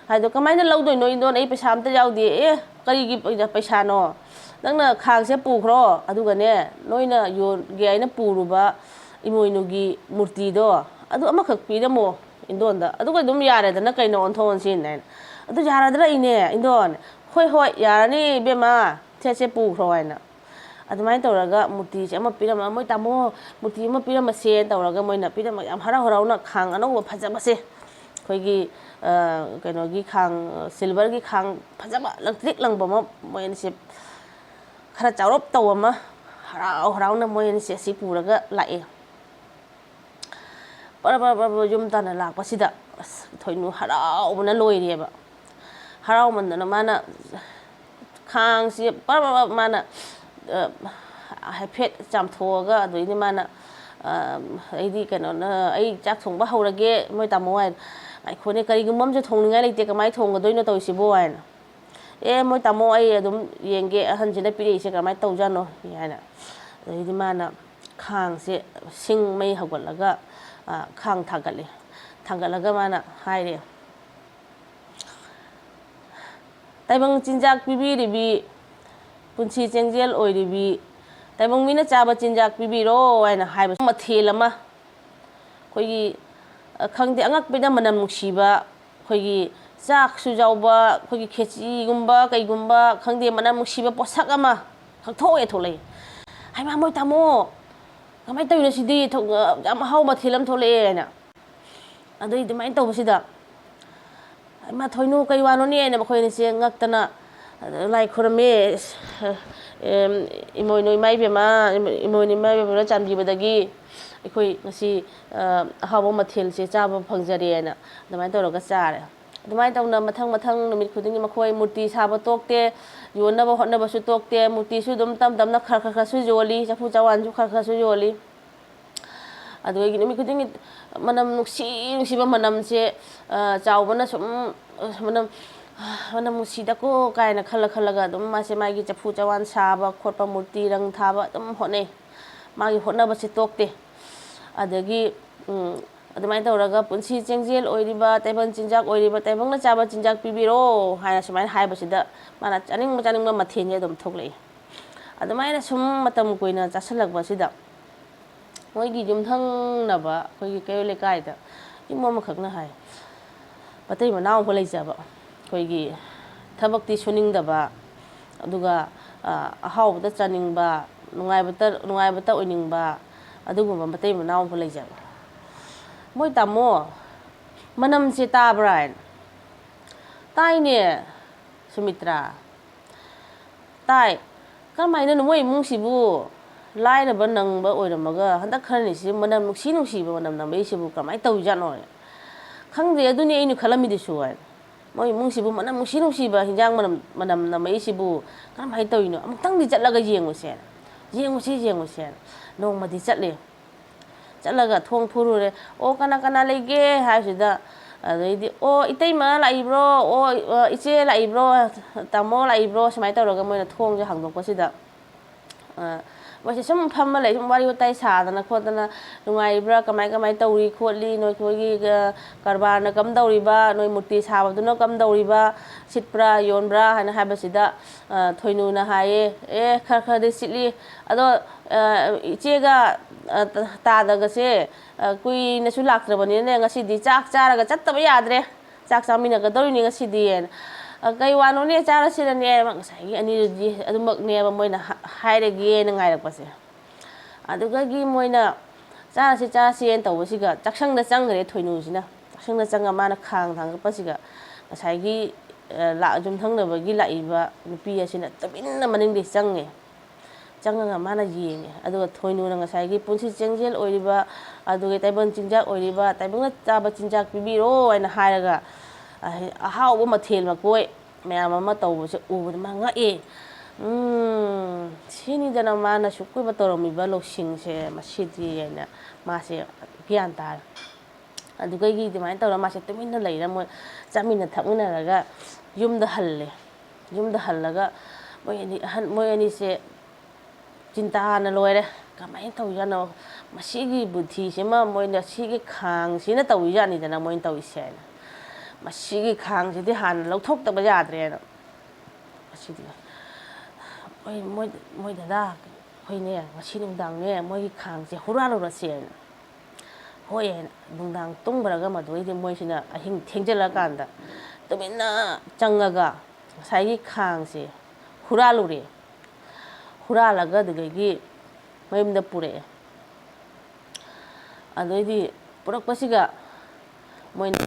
ꯍꯥꯏꯗꯣ, "ꯀꯃꯥꯏꯅ ꯂꯧꯗꯣꯏꯅꯣ ꯏꯟꯗꯣꯟ? ꯑꯩ ꯄꯩꯁꯥ ꯑꯝꯇ ꯌꯥꯎꯗꯦ"꯫ "ꯑꯦ, ꯀꯔꯤꯒꯤ ꯄꯩ-, ꯄꯩꯁꯥꯅꯣ? ꯅꯪꯅ ꯈꯥꯡꯁꯦ ꯄꯨꯈ꯭ꯔꯣ, ꯑꯗꯨꯒꯅꯦ, ꯅꯣꯏꯅ ꯌꯣꯟꯒꯦ ꯍꯥꯏꯅ ꯄꯨꯔꯨꯕ ꯏꯃꯣꯏꯅꯨꯒꯤ ꯃꯨꯔꯇꯤꯗꯣ, ꯑꯗꯨ ꯑꯃꯈꯛ ꯄꯤꯔꯝꯃꯣ ꯏꯟꯗꯣꯟꯗ, ꯑꯗꯨꯒ ꯑꯗꯨꯝ ꯌꯥꯔꯦꯗꯅ, ꯀꯩꯅꯣ ꯑꯣꯟꯊꯣꯛ ꯑꯣꯟꯁꯤꯟ" ꯍꯥꯏꯅ꯫ "ꯑꯗꯨ ꯌꯥꯔꯗ꯭ꯔꯥ ꯏꯅꯦ?" "ꯏꯟꯗꯣꯟ, ꯍꯣꯏ, ꯍꯣꯏ, ꯌꯥꯔꯅꯤ ꯏꯕꯦꯝꯃ, ꯁꯦ, ꯁꯦ ꯄꯨꯈ꯭ꯔꯣ" ꯍꯥꯏꯅ꯫ ꯑꯗꯨꯃꯥꯏꯅ ꯇꯧꯔꯒ ꯃꯨꯔꯇꯤꯁꯦ ꯑꯃ ꯄꯤꯔꯝꯃ, "ꯃꯣꯏ ꯇꯥꯃꯣ, ꯃꯨꯔꯇꯤ ꯑꯃ ꯄꯤꯔꯝꯃꯁꯦ" ꯇꯧꯔꯒ ꯃꯣꯏꯅ ꯄꯤꯔꯝꯃꯒ ꯌꯥꯝ ꯍꯔꯥꯎ ꯍꯔꯥꯎꯅ ꯈꯥꯡ ꯑꯅꯧꯕ ꯐꯖꯕꯁꯦ, ꯑꯩꯈꯣꯏꯒꯤ, ꯑ, ꯀꯩꯅꯣꯒꯤ ꯈꯥꯡ, ꯁꯤꯜꯚꯔꯒꯤ ꯈꯥꯡ ꯐꯖꯕ ꯂꯪꯇ꯭ꯔꯤꯛ ꯂꯪꯕ ꯑꯃ, ꯃꯣꯏ ꯑꯅꯤꯁꯦ ꯈꯔ ꯆꯥꯎꯔꯞ ꯇꯧꯕ ꯑꯃ, ꯍꯔꯥꯎ ꯍꯔꯥꯎꯅ ꯃꯣꯏ ꯑꯅꯤꯁꯦ ꯑꯁꯤ ꯄꯨꯔꯒ ꯂꯥꯛꯑꯦ꯫ ꯄꯔ ꯄꯔ ꯄꯔ ꯄꯔ ꯌꯨꯝ ꯇꯥꯟꯅ ꯂꯥꯛꯄꯁꯤꯗ, ꯑꯁ, ꯊꯣꯏꯅꯨ ꯍꯔꯥꯎꯕꯅ ꯂꯣꯏꯔꯦꯕ꯫ ꯍꯔꯥꯎꯃꯟꯗꯅ ꯃꯥꯅ ꯈꯥꯡꯁꯤ ꯄꯔ ꯄꯔ ꯄꯔ ꯃꯥꯅ, ꯑ, ꯍꯥꯏꯐꯦꯠ ꯆꯥꯝꯊꯣꯛꯑꯒ, ꯑꯗꯩꯗꯤ ꯃꯥꯅ, ꯑ, "ꯑꯩꯗꯤ ꯀꯩꯅꯣꯅ, ꯑꯩ ꯆꯥꯛ ꯊꯣꯡꯕ ꯍꯧꯔꯒꯦ, ꯃꯣꯏ ꯇꯥꯃꯣ" ꯍꯥꯏ꯫ "ꯉꯥꯏꯈꯣꯅꯦ, ꯀꯔꯤꯒꯨꯝꯕ ꯑꯃꯁꯨ ꯊꯣꯡꯅꯤꯡꯉꯥꯏ ꯂꯩꯇꯦ, ꯀꯃꯥꯏꯅ ꯊꯣꯡꯒꯗꯣꯏꯅꯣ ꯇꯧꯔꯤꯁꯤꯕꯣ?" ꯍꯥꯏꯅ꯫ "ꯑꯦ, ꯃꯣꯏ ꯇꯥꯃꯣ, ꯑꯩ ꯑꯗꯨꯝ ꯌꯦꯡꯒꯦ, ꯑꯍꯟꯁꯤꯅ ꯄꯤꯔꯛꯏꯁꯦ ꯀꯃꯥꯏꯅ ꯇꯧꯖꯥꯠꯅꯣ?" ꯍꯥꯏꯅ꯫ ꯑꯗꯩꯗꯤ ꯃꯥꯅ ꯈꯥꯡꯁꯦ ꯁꯤꯡ ꯃꯩ ꯍꯧꯒꯠꯂꯒ, ꯑ, ꯈꯥꯡ ꯊꯥꯡꯒꯠꯂꯦ꯫ ꯊꯥꯡꯒꯠꯂꯒ ꯃꯥꯅ ꯍꯥꯏꯔꯦ, "ꯇꯥꯏꯕꯪ ꯆꯤꯟꯖꯥꯛ ꯄꯤꯕꯤꯔꯤꯕꯤ ꯄꯨꯟꯁꯤ ꯆꯦꯡꯖꯦꯜ ꯑꯣꯏꯔꯤꯕꯤ ꯇꯥꯏꯕꯪ ꯃꯤꯅ ꯆꯥꯕ ꯆꯤꯟꯖꯥꯛ ꯄꯤꯕꯤꯔꯣ ꯍꯥꯏꯅ ꯍꯥꯏꯕ ꯃꯊꯦꯜ ꯑꯃ, ꯑꯩꯈꯣꯏꯒꯤ, ꯑ, ꯈꯪꯗꯦ, ꯑꯉꯛꯄꯗ ꯃꯅꯝ ꯅꯨꯡꯁꯤꯕ, ꯑꯩꯈꯣꯏꯒꯤ ꯆꯥꯛꯁꯨ ꯌꯥꯎꯕ, ꯑꯩꯈꯣꯏꯒꯤ ꯈꯦꯆꯤꯒꯨꯝꯕ ꯀꯩꯒꯨꯝꯕ, ꯈꯪꯗꯦ, ꯃꯅꯝ ꯅꯨꯡꯁꯤꯕ ꯄꯣꯠꯁꯛ ꯑꯃ ꯈꯪꯊꯣꯛꯑꯦ ꯊꯣꯛꯂꯛꯏ꯫ "ꯍꯩꯃꯥ, ꯃꯣꯏ ꯇꯥꯃꯣ, ꯀꯃꯥꯏꯅ ꯇꯧꯔꯤꯅꯣ ꯁꯤꯗꯤ? ꯊꯣꯛ-, ꯌꯥꯝ ꯑꯍꯥꯎꯕ ꯃꯊꯦꯜ ꯑꯃ ꯊꯣꯛꯂꯛꯑꯦ" ꯍꯥꯏꯅ꯫ ꯑꯗꯩ ꯑꯗꯨꯃꯥꯏꯅ ꯇꯧꯕꯁꯤꯗ, "ꯏꯃꯥ ꯊꯣꯏꯅꯨ, ꯀꯩ ꯋꯥꯅꯣꯅꯦ?" ꯍꯥꯏꯅ ꯃꯈꯣꯏ ꯑꯅꯤꯁꯦ ꯉꯛꯇꯅ, ꯑ, ꯂꯥꯏ ꯈꯨꯔꯝꯃꯦ꯫ ꯑꯦꯝ, "ꯏꯃꯣꯏꯅꯨ ꯏꯃꯥ ꯏꯕꯦꯝꯃ, ꯏꯃꯣꯏꯅꯨ ꯏꯃꯥ ꯏꯕꯦꯝꯃꯅ ꯆꯥꯟꯕꯤꯕꯗꯒꯤ ꯑꯩꯈꯣꯏ ꯉꯁꯤ, ꯑ, ꯑꯍꯥꯎꯕ ꯃꯊꯦꯜꯁꯦ ꯆꯥꯕ ꯐꯪꯖꯔꯦꯅ" ꯑꯗꯨꯃꯥꯏꯅ ꯇꯧꯔꯒ ꯆꯥꯔꯦ꯫ ꯑꯗꯨꯃꯥꯏꯅ ꯇꯧꯅ ꯃꯊꯪ ꯃꯊꯪ ꯅꯨꯃꯤꯠ ꯈꯨꯗꯤꯡꯒꯤ ꯃꯈꯣꯏ ꯃꯨꯔꯇꯤ ꯁꯥꯕ ꯇꯣꯛꯇꯦ, ꯌꯣꯟꯅꯕ ꯍꯣꯠꯅꯕꯁꯨ ꯇꯣꯛꯇꯦ, ꯃꯨꯔꯇꯤꯁꯨ ꯑꯗꯨꯝ ꯇꯞ ꯇꯞꯅ ꯈꯔ ꯈꯔ ꯈꯔꯁꯨ ꯌꯣꯜꯂꯤ, ꯆꯐꯨ ꯆꯋꯥꯟꯁꯨ ꯈꯔ ꯈꯔꯁꯨ ꯌꯣꯜꯂꯤ꯫ ꯑꯗꯨꯗꯒꯤ ꯅꯨꯃꯤꯠ ꯈꯨꯗꯤꯡꯒꯤ ꯃꯅꯝ ꯅꯨꯡꯁꯤ ꯅꯨꯡꯁꯤꯕ ꯃꯅꯝꯁꯦ, ꯑ, ꯆꯥꯎꯕꯅ ꯁꯨꯝ, ꯑ, ꯃꯅꯝ, "ꯃꯅꯝ ꯅꯨꯡꯁꯤꯗꯀꯣ" ꯀꯥꯏꯅ ꯈꯜꯂ ꯈꯜꯂꯒ ꯑꯗꯨꯝ ꯃꯥꯁꯦ ꯃꯥꯒꯤ ꯆꯐꯨ ꯆꯋꯥꯟ ꯁꯥꯕ ꯈꯣꯠꯄ, ꯃꯨꯔꯇꯤ ꯔꯪ ꯊꯥꯕ ꯑꯗꯨꯝ ꯍꯣꯠꯅꯩ꯫ ꯃꯥꯒꯤ ꯍꯣꯠꯅꯕꯁꯦ ꯇꯣꯛꯇꯦ꯫ ꯑꯗꯒꯤ, ꯎꯝ, ꯑꯗꯨꯃꯥꯏꯅ ꯇꯧꯔꯒ ꯄꯨꯟꯁꯤ ꯆꯦꯡꯖꯦꯜ ꯑꯣꯏꯔꯤꯕ, ꯇꯥꯏꯕꯪ ꯆꯤꯟꯖꯥꯛ ꯑꯣꯏꯔꯤꯕ, ꯇꯥꯏꯕꯪꯅ ꯆꯥꯕ ꯆꯤꯟꯖꯥꯛ ꯄꯤꯕꯤꯔꯣ ꯍꯥꯏꯅ ꯁꯨꯃꯥꯏꯅ ꯍꯥꯏꯕꯁꯤꯗ ꯃꯥꯅ ꯆꯥꯅꯤꯡꯕ ꯆꯥꯅꯤꯡꯕ ꯃꯊꯦꯜꯁꯦ ꯑꯗꯨꯝ ꯊꯣꯛꯂꯛꯏ꯫ ꯑꯗꯨꯃꯥꯏꯅ ꯁꯨꯝ ꯃꯇꯝ ꯀꯨꯏꯅ ꯆꯥꯁꯤꯜꯂꯛꯄꯁꯤꯗ ꯃꯣꯏꯒꯤ ꯌꯨꯝꯊꯪꯅꯕ ꯑꯩꯈꯣꯏꯒꯤ ꯀꯩꯔꯣꯜ ꯂꯩꯀꯥꯏꯗ ꯌꯨꯝ ꯑꯃꯈꯛꯅ ꯍꯥꯏ, ꯃꯇꯩ ꯃꯅꯥꯎ ꯑꯃ ꯂꯩꯖꯕ, ꯑꯩꯈꯣꯏꯒꯤ ꯊꯕꯛꯇꯤ ꯁꯨꯅꯤꯡꯗꯕ, ꯑꯗꯨꯒ, ꯑ, ꯑꯍꯥꯎꯕꯇ ꯆꯥꯅꯤꯡꯕ, ꯅꯨꯡꯉꯥꯏꯕꯇ, ꯅꯨꯡꯉꯥꯏꯕꯇ ꯑꯣꯏꯅꯤꯡꯕ, ꯑꯗꯨꯒꯨꯝꯕ ꯃꯇꯩ ꯃꯅꯥꯎ ꯑꯃ ꯂꯩꯖꯕ꯫ "ꯃꯣꯏ ꯇꯥꯃꯣ, ꯃꯅꯝꯁꯦ ꯇꯥꯕ꯭ꯔꯥ?" ꯍꯥꯏꯅ꯫ "ꯇꯥꯏꯅꯦ, ꯁꯨꯃꯤꯇ꯭ꯔꯥ, ꯇꯥꯏ꯫ ꯀꯔꯝꯍꯥꯏꯅꯅꯣ ꯃꯣꯏ ꯏꯃꯨꯡꯁꯤꯕꯨ ꯂꯥꯏꯔꯕ ꯅꯪꯕ ꯑꯣꯏꯔꯝꯃꯒ ꯍꯟꯗꯛ ꯈꯔꯅꯤꯁꯤ ꯃꯅꯝ ꯅꯨꯡꯁꯤ ꯅꯨꯡꯁꯤꯕ ꯃꯅꯝ ꯅꯝꯃꯛꯏꯁꯤꯕꯨ ꯀꯃꯥꯏꯅ ꯇꯧꯔꯤꯖꯥꯠꯅꯣ?" ꯍꯥꯏꯅ꯫ "ꯈꯪꯗꯦ, ꯑꯗꯨꯅꯤ ꯑꯩꯅ ꯈꯜꯂꯝꯃꯤꯗꯨꯁꯨ" ꯍꯥꯏꯅ꯫ "ꯃꯣꯏ ꯏꯃꯨꯡꯁꯤꯕꯨ ꯃꯅꯝ ꯅꯨꯡꯁꯤ ꯅꯨꯡꯁꯤꯕ ꯍꯤꯟꯖꯥꯡ ꯃꯅꯝ, ꯃꯅꯝ ꯅꯝꯃꯛꯏꯁꯤꯕꯨ ꯀꯔꯝꯍꯥꯏꯅ ꯇꯧꯔꯤꯅꯣ? ꯑꯃꯨꯛꯇꯪꯗꯤ ꯆꯠꯂꯒ ꯌꯦꯡꯉꯨꯁꯦꯅ"꯫ "ꯌꯦꯡꯉꯨꯁꯤ, ꯌꯦꯡꯉꯨꯁꯦꯅ" ꯅꯣꯡꯃꯗꯤ ꯆꯠꯂꯦ꯫ ꯆꯠꯂꯒ ꯊꯣꯡ ꯐꯨꯔꯨꯔꯦ꯫ "ꯑꯣ, ꯀꯅꯥ ꯀꯅꯥ ꯂꯩꯒꯦ?" ꯍꯥꯏꯕꯁꯤꯗ, ꯑꯗꯩꯗꯤ, "ꯑꯣ, ꯏꯇꯩꯃ ꯂꯥꯛꯏꯕ꯭ꯔꯣ? ꯑꯣ, ꯏꯆꯦ ꯂꯥꯛꯏꯕ꯭ꯔꯣ? ꯇꯥꯃꯣ ꯂꯥꯛꯏꯕ꯭ꯔꯣ?" ꯁꯨꯃꯥꯏꯅ ꯇꯧꯔꯒ ꯃꯣꯏꯅ ꯊꯣꯡꯁꯦ ꯍꯥꯡꯗꯣꯛꯄꯁꯤꯗ, ꯑ, ꯃꯣꯏꯁꯦ ꯁꯨꯝ ꯐꯝꯃ ꯂꯩ, ꯁꯨꯝ ꯋꯥꯔꯤ ꯋꯥꯇꯥꯏ ꯁꯥꯗꯅ ꯈꯣꯠꯇꯅ, "ꯅꯨꯡꯉꯥꯏꯔꯤꯕ꯭ꯔꯥ, ꯀꯃꯥꯏ ꯀꯃꯥꯏ ꯇꯧꯔꯤ ꯈꯣꯠꯂꯤ, ꯅꯣꯏꯈꯣꯏꯒꯤ, ꯑ, ꯀꯔꯕꯥꯔꯅ ꯀꯝꯗꯧꯔꯤꯕ, ꯅꯣꯏ ꯃꯨꯔꯇꯤ ꯁꯥꯕꯗꯨꯅ ꯀꯝꯗꯧꯔꯤꯕ, ꯁꯤꯠꯄ꯭ꯔꯥ ꯌꯣꯟꯕ꯭ꯔꯥ?" ꯍꯥꯏꯅ ꯍꯥꯏꯕꯁꯤꯗ, ꯑ, ꯊꯣꯏꯅꯨꯅ ꯍꯥꯏꯌꯦ, "ꯑꯦ, ꯈꯔ ꯈꯔꯗꯤ ꯁꯤꯠꯂꯤ, ꯑꯗꯣ, ꯑ, ꯏꯆꯦꯒ, ꯑ, ꯇꯥꯗꯒꯁꯦ, ꯑ, ꯀꯨꯏꯅꯁꯨ ꯂꯥꯛꯇ꯭ꯔꯕꯅꯤꯅꯅꯦ, ꯉꯁꯤꯗꯤ ꯆꯥꯛ ꯆꯥꯔꯒ ꯆꯠꯇꯕ ꯌꯥꯗ꯭ꯔꯦ, ꯆꯥꯛ ꯆꯥꯃꯤꯟꯅꯒꯗꯧꯔꯤꯅꯦ ꯉꯁꯤꯗꯤ" ꯍꯥꯏꯅ꯫ "ꯑ, ꯀꯩ ꯋꯥꯅꯣꯅꯦ, ꯆꯥꯔꯁꯤꯔꯅꯦ?" ꯉꯁꯥꯏꯒꯤ ꯑꯅꯤꯗꯨꯗꯤ ꯑꯗꯨꯃꯛꯅꯦꯕ ꯃꯣꯏꯅ ꯍꯥ-, ꯍꯥꯏꯔꯒꯦꯅ ꯉꯥꯏꯔꯛꯄꯁꯦ꯫ ꯑꯗꯨꯗꯒꯤ ꯃꯣꯏꯅ "ꯆꯥꯔꯁꯤ, ꯆꯥꯔꯁꯤ" ꯍꯥꯏꯅ ꯇꯧꯕꯁꯤꯒ, ꯆꯥꯛꯁꯪꯗ ꯆꯪꯈ꯭ꯔꯦ ꯊꯣꯏꯅꯨꯁꯤꯅ꯫ ꯆꯥꯛꯁꯪꯗ ꯆꯪꯉ ꯃꯥꯅ ꯈꯥꯡ ꯊꯥꯡꯒꯠꯄꯁꯤꯒ, ꯉꯁꯥꯏꯒꯤ, ꯑ, ꯂꯥꯛ-, ꯌꯨꯝꯊꯪꯅꯕꯒꯤ ꯂꯥꯛꯏꯕ ꯅꯨꯄꯤ ꯑꯁꯤꯅ ꯇꯨꯃꯤꯟꯅ ꯃꯅꯤꯡꯗꯩ ꯆꯪꯉꯦ꯫ ꯆꯪꯉꯒ ꯃꯥꯅ ꯌꯦꯡꯉꯦ꯫ ꯑꯗꯨꯒ ꯊꯣꯏꯅꯨꯅ ꯉꯁꯥꯏꯒꯤ ꯄꯨꯟꯁꯤ ꯆꯦꯡꯖꯦꯜ ꯑꯣꯏꯔꯤꯕ, ꯑꯗꯨꯒ ꯇꯥꯏꯕꯪ ꯆꯤꯟꯖꯥꯛ ꯑꯣꯏꯔꯤꯕ, "ꯇꯥꯏꯕꯪꯅ ꯆꯥꯕ ꯆꯤꯟꯖꯥꯛ ꯄꯤꯕꯤꯔꯣ" ꯍꯥꯏꯅ ꯍꯥꯏꯔꯒ, ꯑ-, ꯑꯍꯥꯎꯕ ꯃꯊꯦꯜ ꯃꯀꯣꯏ ꯃꯌꯥꯝ ꯑꯃ ꯇꯧꯕꯁꯦ ꯎꯕꯗ ꯃꯥ ꯉꯛꯑꯦ꯫ "ꯎꯝ, ꯁꯤꯅꯤꯗꯅ ꯃꯥꯅ ꯁꯨꯛ ꯀꯨꯏꯕ ꯇꯧꯔꯝꯃꯤꯕ ꯂꯧꯁꯤꯡꯁꯦ ꯃꯁꯤꯗꯤ" ꯍꯥꯏꯅ ꯃꯥꯁꯦ ꯒ꯭ꯌꯥꯟ ꯇꯥꯔꯦ꯫ ꯑꯗꯨꯗꯒꯤ ꯑꯗꯨꯃꯥꯏꯅ ꯇꯧꯔꯒ ꯃꯥꯁꯦ ꯇꯨꯃꯤꯟꯅ ꯂꯩꯔ ꯃꯣꯏ ꯆꯥꯃꯤꯟꯅ ꯊꯛꯃꯤꯟꯅꯔꯒ ꯌꯨꯝꯗ ꯍꯜꯂꯦ꯫ ꯌꯨꯝꯗ ꯍꯜꯂꯒ ꯃꯣꯏ ꯑꯅꯤ ꯑꯍꯟ, ꯃꯣꯏ ꯑꯅꯤꯁꯦ ꯆꯤꯟꯇꯥꯅ ꯂꯣꯏꯔꯦ꯫ "ꯀꯃꯥꯏꯅ ꯇꯧꯖꯥꯠꯅꯣ? ꯃꯁꯤꯒꯤ ꯕꯨꯙꯤꯁꯤꯃ, ꯃꯣꯏꯅ ꯁꯤꯒꯤ ꯈꯥꯡꯁꯤꯅ ꯇꯧꯔꯤꯖꯥꯠꯅꯤꯗꯅ ꯃꯣꯏꯅ ꯇꯧꯔꯤꯁꯦ" ꯍꯥꯏꯅ꯫ "ꯃꯁꯤꯒꯤ ꯈꯥꯡꯁꯤꯗꯤ ꯍꯥꯟꯅ ꯂꯧꯊꯣꯛꯇꯕ ꯌꯥꯗ꯭ꯔꯦꯅ"꯫ ꯑꯁꯤꯗꯤ, "ꯃꯣꯏ, ꯃꯣꯏ, ꯃꯣꯏ ꯗꯗꯥ, ꯑꯩꯈꯣꯏꯅꯦ, ꯉꯁꯤ ꯅꯨꯡꯗꯥꯡꯅꯦ, ꯃꯣꯏꯒꯤ ꯈꯥꯡꯁꯦ ꯍꯨꯔꯥꯜꯂꯨꯔꯁꯦꯅ"꯫ "ꯍꯣꯏ" ꯍꯥꯏꯅ ꯅꯨꯡꯗꯥꯡ ꯇꯨꯝꯈ꯭ꯔꯒ, ꯃꯗꯨꯗꯩꯗꯤ ꯃꯣꯏꯁꯤꯅ ꯑꯍꯤꯡ ꯊꯦꯡꯖꯤꯜꯂꯀꯥꯟꯗ ꯇꯨꯃꯤꯟꯅ ꯆꯪꯉꯒ ꯉꯁꯥꯏꯒꯤ ꯈꯥꯡꯁꯦ ꯍꯨꯔꯥꯜꯂꯨꯔꯦ꯫ ꯍꯨꯔꯥꯜꯂꯒ ꯑꯗꯨꯗꯒꯤ ꯃꯌꯨꯝꯗ ꯄꯨꯔꯛꯑꯦ꯫ ꯑꯗꯩꯗꯤ ꯄꯨꯔꯛꯄꯁꯤꯒ ꯃꯣꯏꯅ,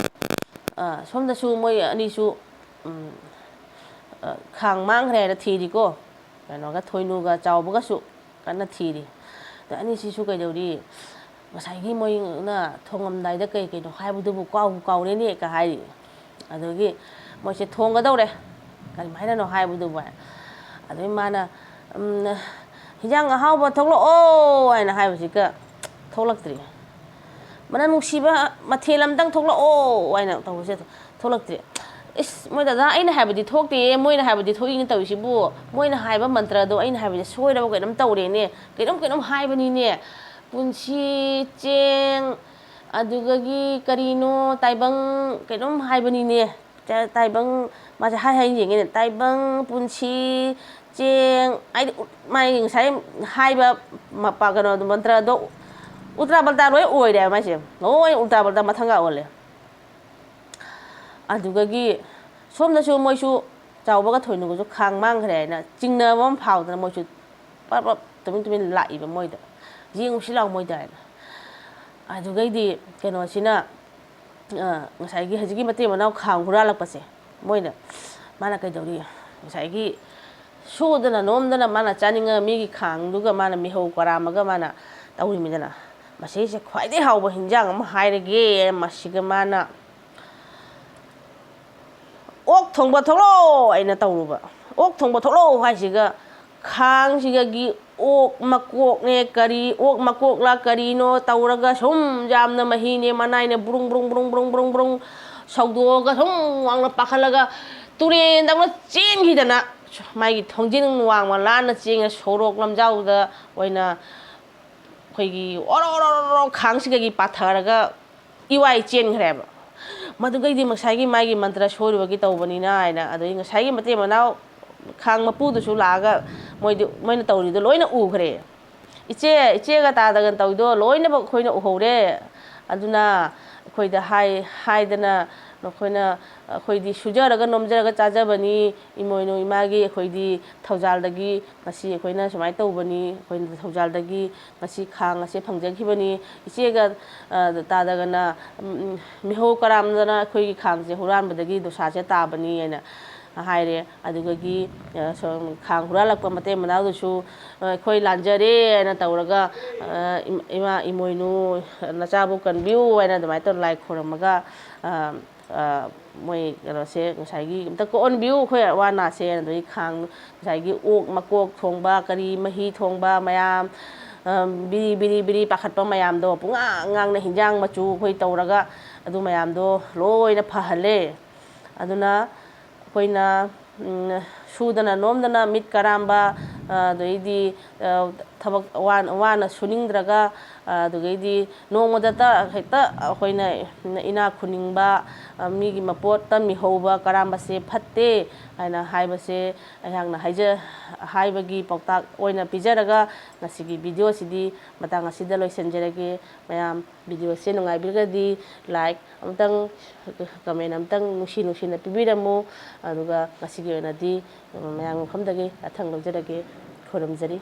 ꯑ, ꯁꯣꯝꯗꯁꯨ ꯃꯣꯏ ꯑꯅꯤꯁꯨ, ꯎꯝ, ꯑ, ꯈꯥꯡ ꯃꯥꯡꯈ꯭ꯔꯦ ꯍꯥꯏꯅ ꯊꯤꯔꯤꯀꯣ꯫ ꯀꯩꯅꯣꯒ, ꯊꯣꯏꯅꯨꯒ ꯆꯥꯎꯕꯒꯁꯨ ꯀꯟꯅ ꯊꯤꯔꯤ꯫ ꯑꯗ ꯑꯅꯤꯁꯤꯁꯨ ꯀꯩꯗꯧꯔꯤ? "ꯉꯁꯥꯏꯒꯤ ꯃꯣꯏꯅ ꯊꯣꯡꯉꯝꯗꯥꯏꯗ ꯀꯩ ꯀꯩꯅꯣ ꯍꯥꯏꯕꯗꯨꯕꯨ ꯀꯥꯎꯕꯨ ꯀꯥꯎꯔꯦꯅꯦ" ꯀ ꯍꯥꯏꯔꯤ꯫ ꯑꯗꯨꯒꯤ ꯃꯣꯏꯁꯦ ꯊꯣꯡꯒꯗꯧꯔꯦ꯫ "ꯀꯔꯤꯃꯥꯏꯅꯅꯣ ꯍꯥꯏꯕꯗꯨꯕꯨ?" ꯍꯥꯏ꯫ ꯑꯗꯨꯗꯩ ꯃꯥꯅ, ꯎꯝ, "ꯍꯤꯟꯖꯥꯡ ꯑꯍꯥꯎꯕ ꯊꯣꯛꯂꯛꯑꯣ" ꯍꯥꯏꯅ ꯍꯥꯏꯕꯁꯤꯒ ꯊꯣꯛꯂꯛꯇ꯭ꯔꯤ꯫ "ꯃꯅꯝ ꯅꯨꯡꯁꯤꯕ ꯃꯊꯦꯜ ꯑꯝꯇꯪ ꯊꯣꯛꯂꯛꯑꯣ" ꯍꯥꯏꯅ ꯇꯧꯕꯁꯦ ꯊꯣꯛꯂꯛꯇ꯭ꯔꯤ꯫ "ꯏꯁ, ꯃꯣꯏ ꯗꯗꯥ, ꯑꯩꯅ ꯍꯥꯏꯕꯗꯤ ꯊꯣꯛꯇꯦ, ꯃꯣꯏꯅ ꯍꯥꯏꯕꯗꯤ ꯊꯣꯛꯏꯅ ꯇꯧꯔꯤꯁꯤꯕꯨ, ꯃꯣꯏꯅ ꯍꯥꯏꯕ ꯃꯟꯇ꯭ꯔꯗꯣ ꯑꯩꯅ ꯍꯥꯏꯕꯗꯤ ꯁꯣꯏꯔꯕ ꯀꯩꯅꯣꯝ ꯇꯧꯔꯦꯅꯦ, ꯀꯩꯅꯣꯝ ꯀꯩꯅꯣꯝ ꯍꯥꯏꯕꯅꯤꯅꯦ, ꯄꯨꯟꯁꯤ ꯆꯦꯡ, ꯑꯗꯨꯗꯒꯤ ꯀꯔꯤꯅꯣ ꯇꯥꯏꯕꯪ ꯀꯩꯅꯣꯝ ꯍꯥꯏꯕꯅꯤꯅꯦ, ꯇꯥꯏꯕꯪ", ꯃꯥꯁꯦ ꯍꯥꯏ ꯍꯥꯏꯅ ꯌꯦꯡꯉꯦꯅꯦ, "ꯇꯥꯏꯕꯪ ꯄꯨꯟꯁꯤ ꯆꯦꯡ", ꯍꯥꯏꯗꯤ ꯃꯥꯒꯤ ꯉꯁꯥꯏ ꯍꯥꯏꯕ ꯀꯩꯅꯣꯗꯣ, ꯃꯟꯇ꯭ꯔꯗꯣ ꯎꯜꯇꯥ ꯄꯜꯇꯥ ꯂꯣꯏ ꯑꯣꯏꯔꯦꯕ ꯃꯥꯏꯁꯦ, ꯂꯣꯏ ꯎꯜꯇꯥ ꯄꯜꯇꯥ ꯃꯊꯪꯒ ꯑꯣꯜꯂꯦ꯫ ꯑꯗꯨꯗꯒꯤ ꯁꯣꯝꯗꯁꯨ ꯃꯣꯏꯁꯨ ꯆꯥꯎꯕꯒ ꯊꯣꯏꯅꯨꯒꯁꯨ ꯈꯥꯡ ꯃꯥꯡꯈ꯭ꯔꯦ ꯍꯥꯏꯅ ꯆꯤꯡꯅꯕ ꯑꯃ ꯐꯥꯎꯗꯅ ꯃꯣꯏꯁꯨ ꯄꯔꯞ ꯄꯔꯞ ꯇꯨꯃꯤꯟ ꯇꯨꯃꯤꯟ ꯂꯥꯛꯏꯕ ꯃꯣꯏꯗ, "ꯌꯦꯡꯉꯨꯁꯤ ꯂꯥꯛꯑꯣ ꯃꯣꯏꯗ" ꯍꯥꯏꯅ꯫ ꯑꯗꯨꯗꯒꯤꯗꯤ ꯀꯩꯅꯣꯁꯤꯅ, ꯑ, ꯉꯁꯥꯏꯒꯤ ꯍꯧꯖꯤꯛꯀꯤ ꯃꯇꯩ ꯃꯅꯥꯎ ꯈꯥꯡ ꯍꯨꯔꯥꯜꯂꯛꯄꯁꯦ, ꯃꯣꯏꯅ, ꯃꯥꯅ ꯀꯩꯗꯧꯔꯤ, ꯉꯁꯥꯏꯒꯤ ꯁꯨꯗꯅ ꯅꯣꯝꯗꯅ ꯃꯥꯅ ꯆꯥꯅꯤꯡꯉ ꯃꯤꯒꯤ ꯈꯥꯡꯗꯨꯒ ꯃꯥꯅ ꯃꯤꯍꯧ ꯀꯔꯥꯝꯃꯒ ꯃꯥꯅ ꯇꯧꯔꯤꯃꯤꯗꯅ, ꯃꯁꯤꯁꯦ ꯈ꯭ꯋꯥꯏꯗꯒꯤ ꯍꯥꯎꯕ ꯍꯤꯟꯖꯥꯡ ꯑꯃ ꯍꯥꯏꯔꯒꯦ꯫ ꯃꯁꯤꯒ ꯃꯥꯅ "ꯑꯣꯛ ꯊꯣꯡꯕ ꯊꯣꯛꯂꯛꯑꯣ" ꯑꯩꯅ ꯇꯧꯔꯨꯕ꯫ "ꯑꯣꯛ ꯊꯣꯡꯕ ꯊꯣꯛꯂꯛꯑꯣ" ꯍꯥꯏꯁꯤꯒ ꯈꯥꯡꯁꯤꯒꯒꯤ ꯑꯣꯛ ꯃꯀꯣꯛꯅꯦ, ꯀꯔꯤ ꯑꯣꯛ ꯃꯀꯣꯛꯂ ꯀꯔꯤꯅꯣ ꯇꯧꯔꯒ ꯁꯨꯝ ꯌꯥꯝꯅ ꯃꯍꯤꯅꯦ ꯃꯅꯥꯏꯅꯦ ꯕ꯭ꯔꯨꯡ ꯕ꯭ꯔꯨꯡ ꯕ꯭ꯔꯨꯡ ꯕ꯭ꯔꯨꯡ ꯕ꯭ꯔꯨꯡ ꯕ꯭ꯔꯨꯡ ꯁꯧꯗꯣꯛꯑꯒ ꯁꯨꯝ ꯋꯥꯡꯅ ꯄꯥꯈꯠꯂꯒ ꯇꯨꯔꯦꯟꯗꯧꯅ ꯆꯦꯟꯈꯤꯗꯅ, ꯃꯥꯒꯤ ꯊꯣꯡꯖꯤꯟ ꯋꯥꯡꯃ ꯂꯥꯟꯅ ꯆꯦꯟꯉ ꯁꯣꯔꯣꯛ ꯂꯝꯖꯥꯎꯗ ꯑꯣꯏꯅ ꯑꯩꯈꯣꯏꯒꯤ ꯑꯣꯔꯣ ꯑꯣꯔꯣ ꯑꯣꯔꯣ ꯈꯥꯡꯁꯤꯗꯒꯤ ꯄꯥꯊꯔꯒ ꯏꯋꯥꯏ ꯆꯦꯟꯈ꯭ꯔꯦꯕ꯫ ꯃꯗꯨꯒꯩꯗꯤ ꯉꯁꯥꯏꯒꯤ ꯃꯥꯒꯤ ꯃꯟꯇ꯭ꯔ ꯁꯣꯏꯔꯨꯕꯒꯤ ꯇꯧꯕꯅꯤꯅ ꯍꯥꯏꯅ, ꯑꯗꯩ ꯉꯁꯥꯏꯒꯤ ꯃꯇꯩ ꯃꯅꯥꯎ ꯈꯥꯡ ꯃꯄꯨꯗꯨꯁꯨ ꯂꯥꯛꯑꯒ ꯃꯣꯏꯗꯤ, ꯃꯣꯏꯅ ꯇꯧꯔꯤꯗꯣ ꯂꯣꯏꯅ ꯎꯈ꯭ꯔꯦ꯫ "ꯏꯆꯦ, ꯏꯆꯦꯒ ꯇꯥꯗꯒꯅ ꯇꯧꯔꯤꯗꯣ ꯂꯣꯏꯅꯃꯛ ꯑꯩꯈꯣꯏꯅ ꯎꯍꯧꯔꯦ꯫ ꯑꯗꯨꯅ ꯑꯩꯈꯣꯏꯗ ꯍꯥꯏ-, ꯍꯥꯏꯗꯅ ꯅꯈꯣꯏꯅ, ꯑꯩꯈꯣꯏꯗꯤ ꯁꯨꯖꯔꯒ ꯅꯣꯝꯖꯔꯒ ꯆꯥꯖꯕꯅꯤ꯫ ꯏꯃꯣꯏꯅꯨ ꯏꯃꯥꯒꯤ ꯑꯩꯈꯣꯏꯗꯤ ꯊꯧꯖꯥꯜꯗꯒꯤ ꯉꯁꯤ ꯑꯩꯈꯣꯏꯅ ꯁꯨꯃꯥꯏꯅ ꯇꯧꯕꯅꯤ, ꯑꯩꯈꯣꯏꯅ ꯊꯧꯖꯥꯜꯗꯒꯤ ꯉꯁꯤ ꯈꯥꯡ ꯑꯁꯦ ꯐꯪꯖꯈꯤꯕꯅꯤ꯫ ꯏꯆꯦꯒ, ꯑ, ꯇꯥꯗꯒꯅ, ꯎꯝ, ꯎꯝ, ꯃꯤꯍꯧ ꯀꯔꯥꯝꯗꯅ ꯑꯩꯈꯣꯏꯒꯤ ꯈꯥꯡꯁꯦ ꯍꯨꯔꯥꯟꯕꯗꯒꯤ ꯗꯣꯁꯥꯁꯦ ꯇꯥꯕꯅꯤ" ꯍꯥꯏꯅ ꯍꯥꯏꯔꯦ꯫ ꯑꯗꯨꯗꯒꯤ, ꯑ, ꯁꯣꯝ ꯈꯥꯡ ꯍꯨꯔꯥꯜꯂꯛꯄ ꯃꯇꯩ ꯃꯅꯥꯎꯗꯨꯁꯨ, ꯑ, "ꯑꯩꯈꯣꯏ ꯂꯥꯟꯖꯔꯦ" ꯍꯥꯏꯅ ꯇꯧꯔꯒ, ꯑ, ꯏꯝ-, ꯏꯃꯥ ꯏꯃꯣꯏꯅꯨ, ꯅꯆꯥꯕꯨ ꯀꯟꯕꯤꯌꯨ ꯍꯥꯏꯅ ꯑꯗꯨꯃꯥꯏꯅ ꯇꯧꯔ ꯂꯥꯏ ꯈꯣꯏꯔꯝꯃꯒ, ꯑ, ꯑ, ꯃꯣꯏ ꯀꯩꯅꯣꯁꯦ ꯉꯁꯥꯏꯒꯤ "ꯑꯝꯇ ꯀꯣꯛꯍꯟꯕꯤꯌꯨ ꯑꯩꯈꯣꯏ ꯑꯋꯥ ꯑꯅꯥꯁꯦ", ꯑꯗꯨꯗꯒꯤ ꯈꯥꯡ, ꯉꯁꯥꯏꯒꯤ ꯑꯣꯛ ꯃꯀꯣꯛ ꯊꯣꯡꯕ, ꯀꯔꯤ ꯃꯍꯤ ꯊꯣꯡꯕ ꯃꯌꯥꯝ, ꯑ, ꯕꯤꯔꯤ ꯕꯤꯔꯤ ꯕꯤꯔꯤ ꯄꯥꯈꯠꯄ ꯃꯌꯥꯝꯗꯣ ꯄꯨꯡꯉꯥꯡ ꯉꯥꯡꯅ ꯍꯤꯟꯖꯥꯡ ꯃꯆꯨ ꯑꯩꯈꯣꯏ ꯇꯧꯔꯒ ꯑꯗꯨ ꯃꯌꯥꯝꯗꯣ ꯂꯣꯏꯅ ꯐꯍꯜꯂꯦ꯫ ꯑꯗꯨꯅ ꯑꯩꯈꯣꯏꯅ ꯁꯨꯗꯅ ꯅꯣꯝꯗꯅ ꯃꯤꯠ ꯀꯔꯥꯝꯕ, ꯑꯗꯩꯗꯤ ꯊꯕꯛ ꯋꯥꯅ ꯁꯨꯅꯤꯡꯗ꯭ꯔꯒ, ꯑꯗꯨꯗꯒꯤꯗꯤ ꯅꯣꯡꯃꯗꯇ ꯍꯦꯛꯇ ꯑꯩꯈꯣꯏꯅ ꯏꯅꯥꯛ ꯈꯨꯟꯅꯤꯡꯕ, ꯃꯤꯒꯤ ꯃꯄꯣꯠ ꯇꯝꯃꯤꯍꯧꯕ ꯀꯔꯥꯝꯕꯁꯦ ꯐꯠꯇꯦ ꯍꯥꯏꯅ ꯍꯥꯏꯕꯁꯦ ꯑꯩꯍꯥꯛꯅ ꯍꯥꯏꯖ-, ꯍꯥꯏꯕꯒꯤ ꯄꯥꯎꯇꯥꯛ ꯑꯣꯏꯅ ꯄꯤꯖꯔꯒ ꯉꯁꯤꯒꯤ ꯚꯤꯗꯤꯑꯣꯁꯤꯗꯤ ꯃꯇꯥꯡ ꯑꯁꯤꯗ ꯂꯣꯏꯁꯤꯟꯖꯔꯒꯦ꯫ ꯃꯌꯥꯝ ꯚꯤꯗꯤꯑꯣꯁꯦ ꯅꯨꯡꯉꯥꯏꯕꯤꯔꯒꯗꯤ like ꯑꯃꯇꯪ, comment ꯑꯃꯇꯪ ꯅꯨꯡꯁꯤ ꯅꯨꯡꯁꯤꯅ ꯄꯤꯕꯤꯔꯝꯃꯨ꯫ ꯑꯗꯨꯒ ꯉꯁꯤꯒꯤ ꯑꯣꯏꯅꯗꯤ ꯃꯌꯥꯝ ꯃꯐꯝꯗꯒꯤ ꯌꯥꯊꯪ ꯂꯧꯖꯔꯒꯦ꯫ ꯈꯨꯔꯨꯝꯖꯔꯤ꯫